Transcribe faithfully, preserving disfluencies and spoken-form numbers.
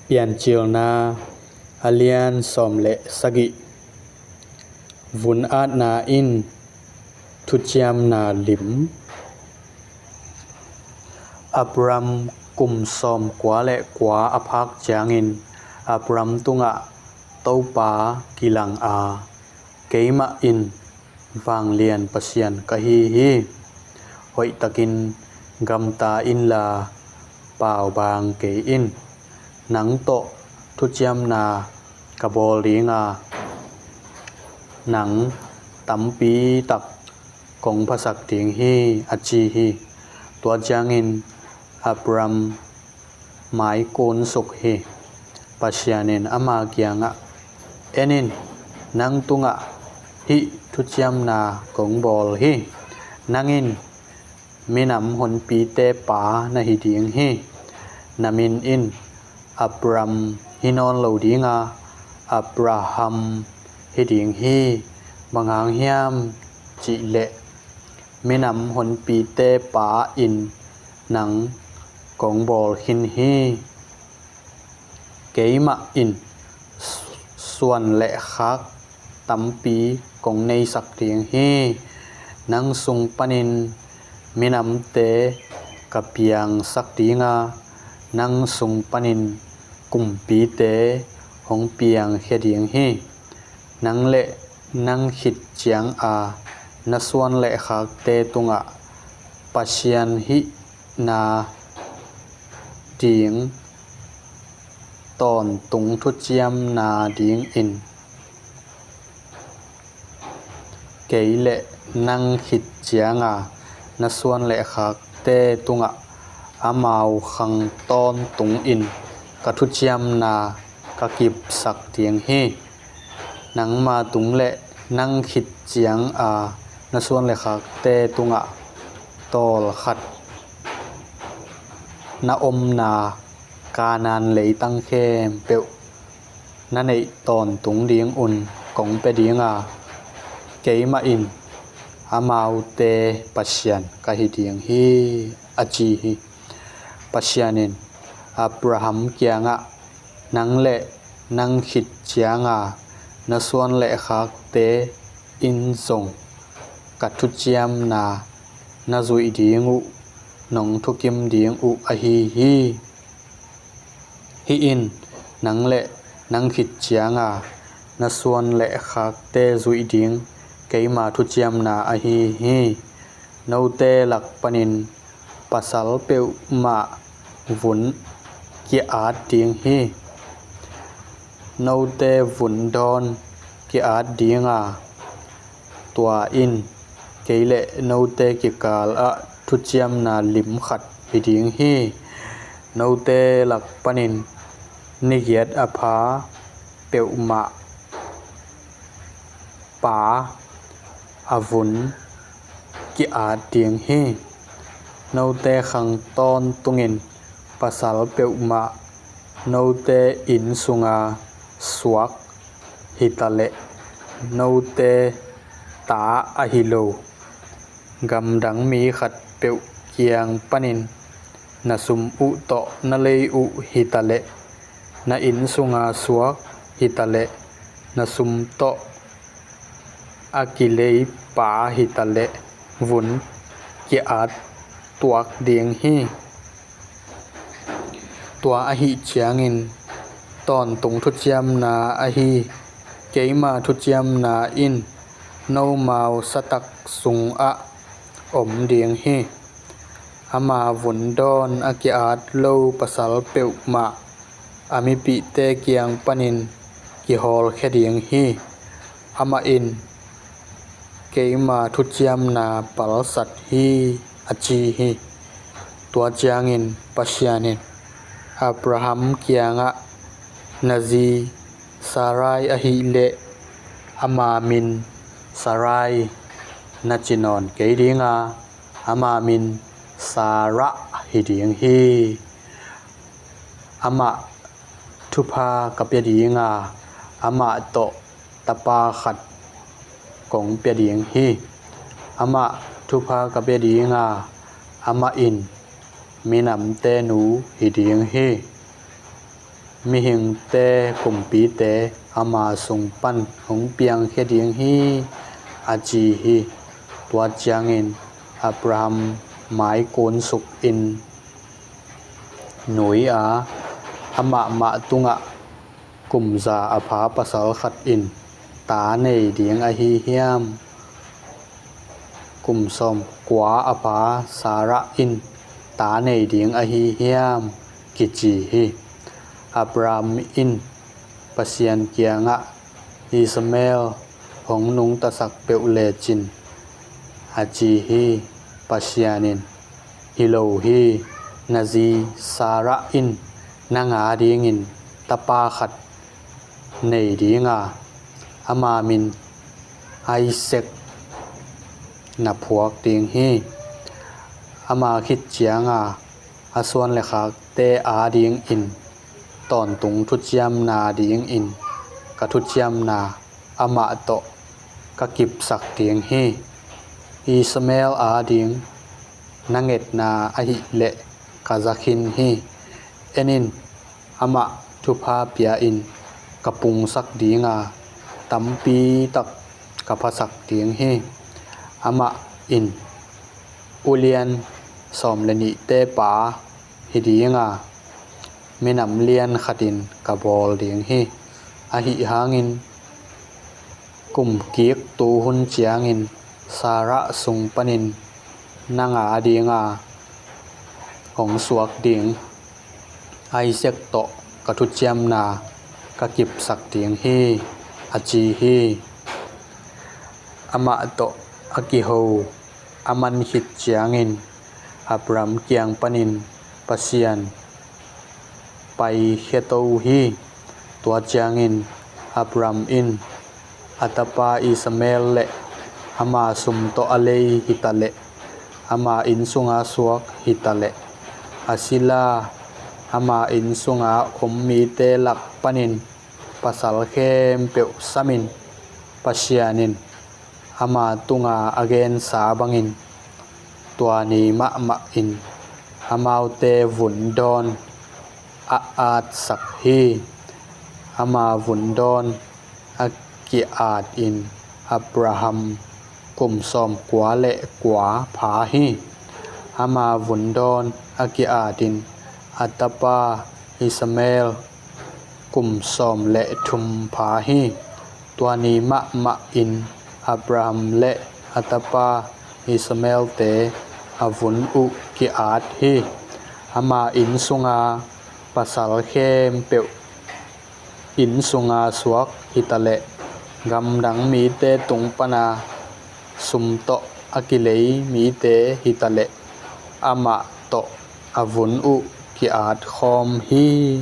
Piancilna a lian sawm le sagih. Vun atna in thuciamna lim. Abram kum sawm kua le kua a phak ciangin Abram tungah Topa kilang a, keimah in vanglian Pasian ka hi hi. Hoihtakin gamta inla paubaang kei in. Nang tawh thuciamna ka bawl ding a, nang tampi tak kong phasak ding hi, a ci hi. Tua ciangin Abram mai kunsuk hi. Pasian in ama kiangah, en in, nang tungah hih thuciamna kong bawl hi. Nang in minam honpite pa na hi ding hi. Na min in Abram hi nawn lo ding a, Abraham hi ding hi. Bang hang hiam cih leh minam honpite pa in nang kong bawl khin hi. Keimah in suan le khak tampi kong neisak ding hi. Nang sung panin minamte ka piangsak ding a, nang sung panin kumpite hong piangkhia ding hi. Nang le nang khit cianga na suan le khakte tungah Pasian hihna ding tawntung thuciamna dingin kei le nang khit cianga na suan le khakte tungah amau khang tawntungin ka thuciamna ka kipsak ding hi. Nangma tung le nang khit cianga na suan le khakte tungah tawlkhat na omna Kanaan leitang khempeuh na neih tawntung dingun kong pia ding a, keimah in amaute Pasian ka hi ding hi, a ci hi. Pasian in Abraham kiangah, nang le nang khit cianga na suan le khakte in zong ka thuciamna na zuih ding uh nong thukim ding uh ahi hi. Hih in nang le nang khit cianga na suan le khakte zuih ding keima thuciamna ahi hi. Note lak panin pasal peuhmah vun ki-at ding hi. Note vun dawn ki-at ding a, tua in kei le note kikal ah thuciamna lim khat hi ding hi. Note lak panin ni giat a pha peuhmah pa a vun ki-at ding hi. Note khang tawntungin pasal peuhmah note inn sunga suak hitaleh, note ta ahi lo gamdang mi khatpeuh kiang panin na sum uh tawh na lei uh hitaleh, na inn sunga suak hitaleh, na sum tawh a kileipa hitaleh vun ki-at tuak ding hi. Tua ahih ciangin tawntung thuciamna ahi keima thuciamna in nomau satak sungah om ding hi. Ama vun dawn a ki-at lo pasal peuhmah a mipihte kiang panin kihawlkhia ding hi. Amah in keima thuciamna palsat hi, a ci hi. Tua ciangin Pasian in Abraham kiangah, na zi Sarai ahileh ama min Sarai na ci nawn kei dinga, ama min Sarah hi ding hi. Amah thupha ka pia dinga, amah tawh tapa khat kong pia ding hi. Amah thupha ka pia dinga, amah in minamte nu hi ding hi. Mihingte’ kumpite ama sung pan hong piangkhia ding hi, a ci hi. Tua ciangin Abraham mai kunsukin nui a, Amah mah tungah kum za a pha pasal khat in ta nei ding ahi hiam? Kum sawmkua a pha Sarah in ta nei ding ahi hiam? kici hi. Abraham in Pasian kiangah, Ishmael hong nungtasak peuh lecin, a ci hi. Pasian in, Hi lo hi. Na zi Sarah in nang a dingin tapa khat nei ding a, ama min Isaac na phuak ding hi. Ama khit cianga a suanlekhakte a dingin tawntung thuciamna dingin ka thuciamna amah tawh ka kipsak ding hi. Ishmael a ding na ngetna ahih leh ka za khin hi. En in, amah thupha pia-in ka pungsak ding a, tampi tak ka phasak ding hi. Amah in ulian sawm le nihte’ pa hi ding a, minam lian khatin ka bawl ding hi. Ahih hangin kumkik tuhun ciangin Sarah’ sung panin nang a dinga hong suak ding Isaac tawh ka thuciamna ka kipsak ding hi, a ci hi. Amah tawh a kiho a man khit ciangin Abraham’ kiang panin Pasian paikhia to hi. Tua ciangin Abraham in a tapa Ishmael le ama sum tawh a lei hitaleh, ama inn sunga suak hitaleh, a sila ama inn sunga om mite’ lak panin pasal khempeuh samin, Pasian in ama tunga a gensa bangin tua ni mahmahin amaute’ vun dawn a atsak hi. Ama vun dawn a ki-atin Abraham kum sawmkua le kua pha hi. Ama vun dawn a ki-atin a tapa Ishmael kum sawm le thum pha hi. Tua ni mahmahin Abraham le a tapa Ishmael-te a vun uh ki-at hi. Ama inn sunga pasal khempeuh inn sunga suak hitaleh, gamdang mite’ tung pana sum tawh a kilei mite hitaleh, amah tawh a vun uh ki-at khawm hi.